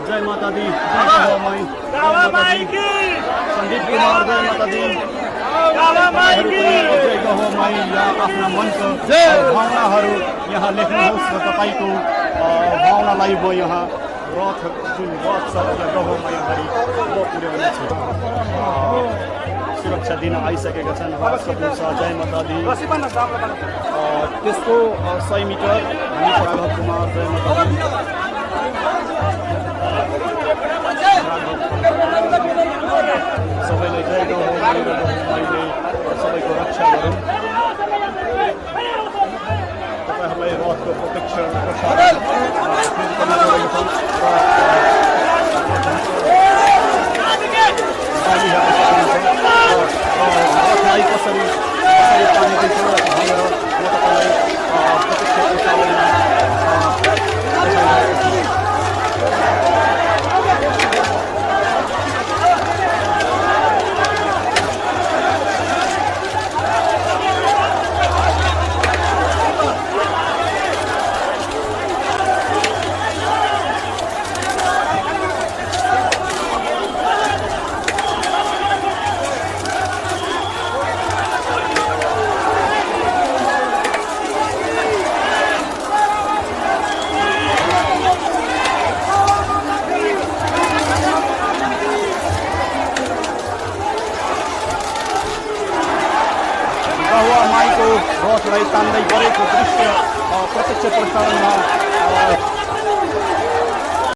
जय माता दी, संदीप कुमार जय माता दी, जय गहो माई। आफ्ना मनको भावनाहरू यहाँ लेख्नुहोस् र तपाईँको भावनालाई म यहाँ रथ जुन रथ छ गहो माई अगाडि म पुर्याउनेछु। सुरक्षा दिन आइसकेका छन् राष्ट्रपुर जय माता दी। त्यसको 100 मिटर हामी राघव कुमार जय माता दी। सबैलाई जय गहो माईले सबैको रक्षा गरौँ। तपाईँहरूलाई रथको प्रोटेक्सन रथलाई कसरी पानी दिन्छ भनेर म तपाईँलाई प्रत्यक्ष रथलाई तान्दै गरेको दृश्य प्रत्यक्ष प्रसारणमा